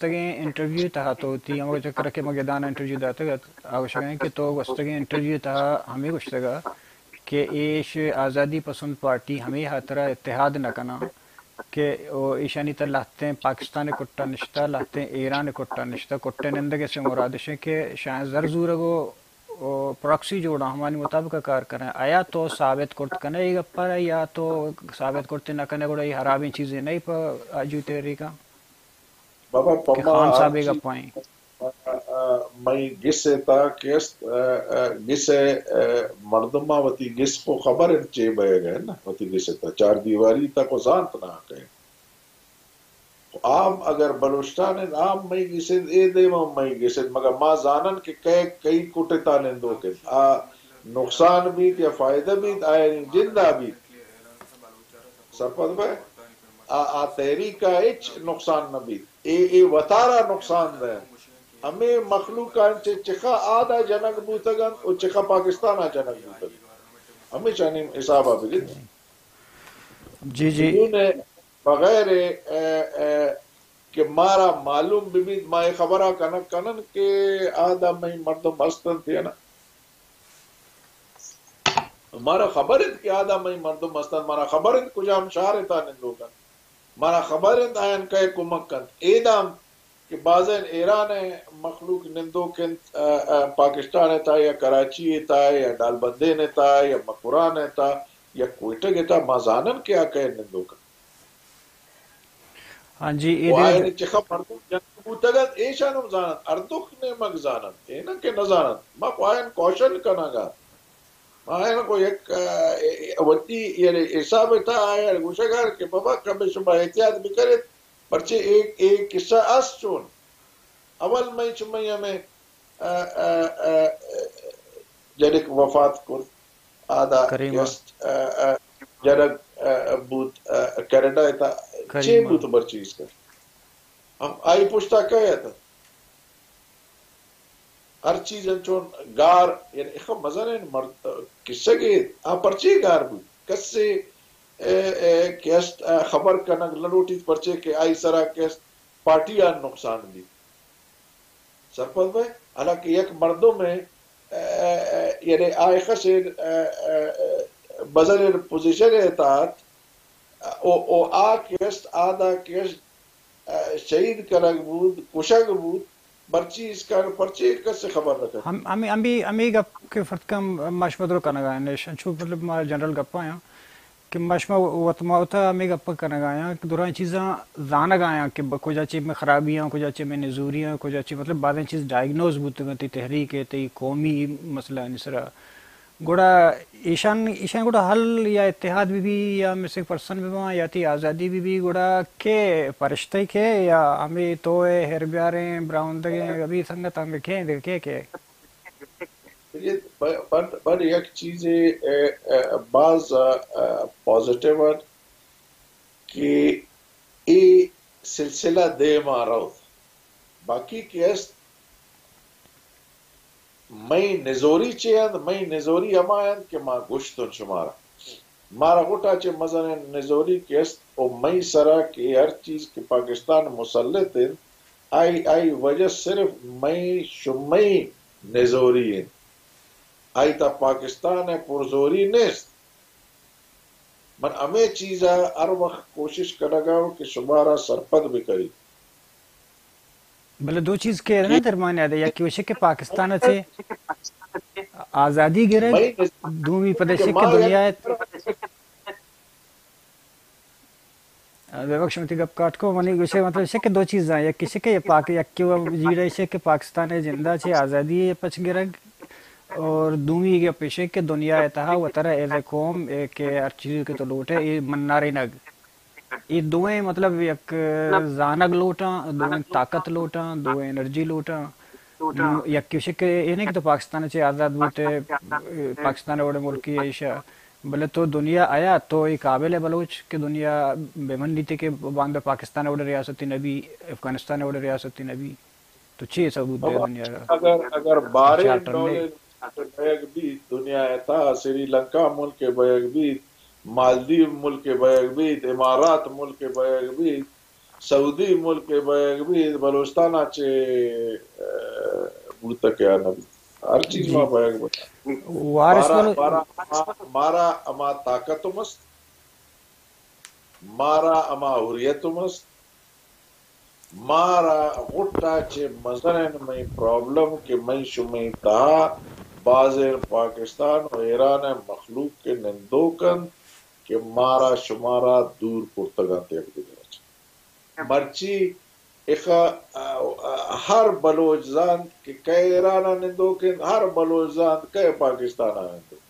گوستگیں انٹرویو تہا تو وتی ہمو چکر کہ ما گدان انٹرویو داتگ ات، آ گوشگ ء کہ تو گوستگیں انٹرویو تہا ہمے گوشتگ ء کہ ایش آزادی پسند پارٹی ہمے ہاترا اتحاد نہ کناں کہ او ایشانی تہ لہتیں پاکستان ء کٹا نشتہ، لہتیں ایران ء کٹا نشتہ، کٹ ء نندگ ء سے مراد اش کہ شاید زر زورگ و و پراکسی جوڑاں ہمانی مطابق کار کنئے۔ آیا تو ثابت کرت کنئے اے گپا را یا تو ثابت کرت نہ کنئے گڑا اے ہرابیں چیزے نہ پہ آجوئی تحریکاں؟ بابا کہ پما خان صاحب ہر اے چیز گپا ایں۔ مئی گس ء تا کہ است، ء، ء، گس ء، ء، مردماں وتی گس کو خبر انت چے بئیگ ء نا، وتی گس ء تا چار دیواری تا کو زانت نہ کئے۔ عام اگر بلوچستان انت، عام مئی گس انت، اے دیم ہم مئی گس انت، مگر ما زانن کہ کئے کئی کٹتا نندوک انت۔ آ نقصان بیت یا فائدہ بیت، آیانی جندا بیت۔ سرپد بئے؟ آ، آ تحریک ء ہچ نقصان نہ بیت۔ اے، اے وتارا نقصان دئے۔ ہمے مخلوقاں چہ چخا آدا جنگ بوتگ انت و چخا پاکستان ء جنگ بوتگ انت۔ ہمیشانی حساب ء بگیت۔ جی، جی۔ بدون بغیر، ء، ء، کہ مارا معلوم بہ بیت، ما اے خبر ء کنگ کنن کہ آدا مئی مردم ہست انت یا نہ۔ مارا خبر انت کہ آدا مئی مردم ہست انت، مارا خبر انت کجام شہر ء تا نندوک انت، مارا خبر انت آیان کئے کمک کنت۔ اے دام کہ بازین ایران ء مخلوق نندوک انت، ء، ء، پاکستان ء تا یا کراچی ء تا یا ڈالبندین ء تا یا مکران ء تا یا کوئٹگ ء تا، ما زانن کہ آ کئے نندوک انت۔ ہاں جی، اے و دے آیانی چخا مردم جنگ بوتگ انت، ایشان ہم زاننت، ہردوک نیمگ زاننت، اے نہ کہ نہ زاننت۔ ما پہ آیان کوشن کنگ ء، ما آیان کو یک، ء، وتی یعنی حساب ء تھا آیان گوشگ ء کہ بابا کمے شما احتیاط بکنیت، پرچے اے، اے قصہ است چون۔ اول مئی چمئی ہمیں ء، ء، ء، جنک وفات کرت، آدا کریم ء۔ کست، ء، ء، جنک، ء، بوت، ء، کینیڈا ء تا، کریم چے ء۔ بوت مرچی اس کر؟ ہم آئی پشتا کئے ات؟ ہر چیز انچون گار، یعنی اخ مزنیں مرد، قصہ گے، آ پرچے گار بوت؟ کسے، ء، ء، کست، ء، خبر کنگ لوٹیت پرچے کہ آئی سرا کست پارٹی آن نقصان بیت۔ سرپد بئے، حالانکہ یک مردم ء، ء، ء، یعنی آ اخس ء، ء، ء، بزریں پوزیشن ء تات، او، او آ کست، آدا کست، ء، شہید کنگ بوت، کشگ بوت، مرچی اسکان پرچے کس خبر نہ کنت۔ ہم، ہمے، ہمے، ہمے گپ کہ فرد کم ماش مدرو کنگا ہیں، انچو مطلب ما جنرل گپا ہیں۔ کہ ما شما وت ما وتا ہمے گپ کنگ آیاں کہ درائیں چیزاں زانگ آیاں کہ ب-، کجا چی میں خرابی آں، کجا چی میں نزوری آں، کجا چی مطلب بازیں چیز ڈائگنوز بوتگ انت تئی تحریک ء، تئی قومی مسئلہ آنی سرا۔ گڑا ایشان، ایشان گڑا حل یا اتحاد بہ بی یا مسنگ پرسن بہ باں یا تئی آزادی بہ بی، گڑا کے پرشتہ کے یا ہمے تو ء ہر بیاریں براہندگیں ابھی سنگت ہمے کے دگہ کے کے؟ بلے ب-، بل، بل یک چیزے، ء، ء، باز، ء، ء، پازیٹیو ات کہ اے سلسلہ دیما روت۔ باقی کہ است، مئی نزوری چے انت؟ مئی نزوری ہما انت کہ ما گوشتن شمارا۔ مارا غٹا چہ مزنیں نزوری کہ است و مئی سرا کہ ہر چیز کہ پاکستان مسلط انت، آئی، آئی وجہ صرف مئی شمئی نزوری انت۔ آئی تا پاکستان ء پرزوری نیست۔ من ہمے چیزا ہر وقت کوشش کنگا ہوں کہ شمارا سرپد بکنی۔ بلے دو چیز کہ نہ درمان یاد ہے، یکی وشے کہ پاکستان چے آزادی گرگ، دومی پدشے کہ دنیا ببخش، من تئی گپ کاٹ کو، منی گوشے مطلب شے کہ دو چیزاں، یکی شے کہ پاک، یکی و جیڑہ شے کہ پاکستان ء جندا چے آزادی ء پچ گرگ، اور دومی گپ شے کہ دنیا ء تہا وترا ایز اے قوم ء کہ ہر چیز کہ تو لوٹے، اے منارینگ۔ اے دوئیں مطلب یک زانگ لوٹاں، دوئیں طاقت لوٹاں، دوئیں انرجی لوٹاں۔ نو، یکے شک اے نہ کہ تو پاکستان چے آزاد بوتے، پاکستان وڑے ملکی ایشا، بلے تو دنیا آیا تو اے قابل ہے بلوچ کہ دنیا بہ منیتے کہ باندا پاکستان وڑے ریاستی نبی، افغانستان وڑے ریاستی نبی، تو چے ثبوت دے دنیا را؟ اگر، اگر بارے چارٹر میں ڈولے بیگ بیت، دنیا تا سری لنکا ملک بیگ بیت، مالدیو ملک بیگ بیت، امارات ملک بیگ بیت، سعودی ملک ء بیگ بیت، بلوچستان ء چہ، ء، بوتگ یا نہ بیت۔ ہر چیز ما بیگ بیت۔ وارث مارا، من مارا، مارا ہما طاقت ہم است، مارا ہما حریت ہم است، مارا غٹ ء چہ مزنیں مئے پرابلم کہ مئے شمئے تہا بازیں پاکستان و ایران ء مخلوق کہ نندوک انت کہ مارا شمارا دور کرتگ انت یک دگرا چہ۔ مرچی اخا، ا، ا، ہر بلوچ زانت کہ کئے ایران ء نندوک انت، ہر بلوچ زانت کئے پاکستان ء نندوک۔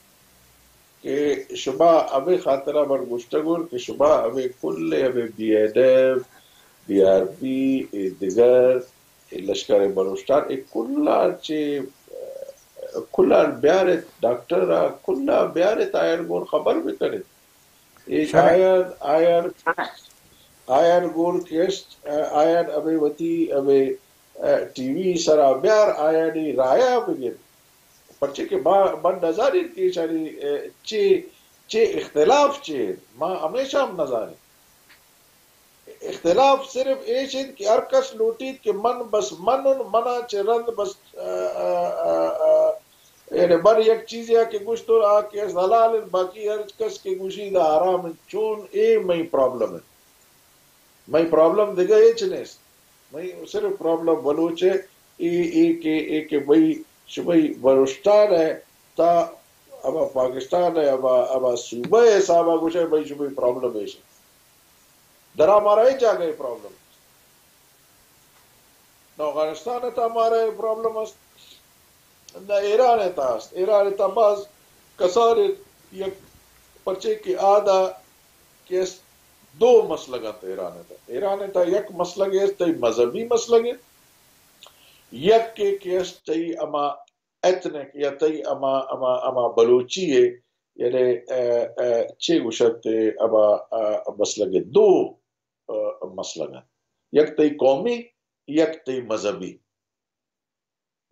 کہ شما ہمے خاطرا من گوشتگ ات کہ شما ہمے کل ہمے B N F, B R P, اے دگر، اے لشکر بلوچستان، اے کلا چہ، کلا بیارت ڈاکٹر ء، کلا بیارت آیان گون خبر بکنت۔ اے شرع۔ آیان، آیان، آیان گون کشت، آیان ہمے وتی ہمے، ٹی وی سرا بیار، آیانی رایا بگر۔ پرچے کہ ما، من نزانین کہ ایشانی، ء، چے، چے اختلاف چے انت، ما ہمیشہ ہم نزانین۔ اختلاف صرف ایش انت کہ ہر کس لوٹیت کہ من بس من ان، منا چہ رند بس، ء، ء، ء، ء، یعنی من یک چیزے کہ گوشت آ کہ حلال انت، باقی ہر کس کہ گوشی دا حرام انت۔ چون اے مئی پرابلم انت۔ مئی پرابلم دگہ ہچ نیست۔ مئی صرف پرابلم بلوچ ء، اے، اے کہ، اے کہ بھئی شمئی بلوچستان ء تا ہما پاکستان ء، ہما، ہما صوبہ ء حساب ء گوشئے بھئی شمئی پرابلم ایش انت۔ درا مارا ہچ جاگہ ء پرابلم نیست۔ نہ افغانستان ء تا مارا اے پرابلم است، نہ ایران ء تا است۔ ایران ء تا باز کسان انت، یک پرچے کہ آدا کہ است دو مسلگ انت ایران ء تا۔ ایران ء تا یک مسلگ است، تئی مذہبی مسلگ انت، یک کہ، کہ است تئی ہما ایتھنک یا تئی ہما، ہما، ہما بلوچی ء، یعنی، ء، ء، چے گوشت ہما، ء، مسلگ انت، دو، ء، مسلگ انت۔ یک تئی قومی، یک تئی مذہبی۔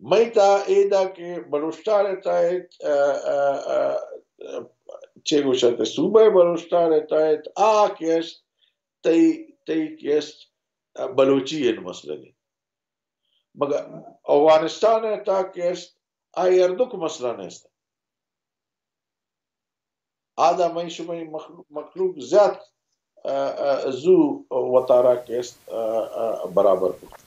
مئی تا ایدا کہ بلوچستان ء تحت، ء، ء، ء، چے گوشت، صوبہ بلوچستان ء تحت آ کہ است تئی، تئی کہ است، ء، بلوچی ء مسلگ انت۔ مگر افغانستان ء تا کہ است آئی ہردک مسئلہ نیست۔ آدا مئی شمئی مخلوق، مخلوق زیات، ء، ء، زو وتارا کہ است، ء، ء، برابر کرت۔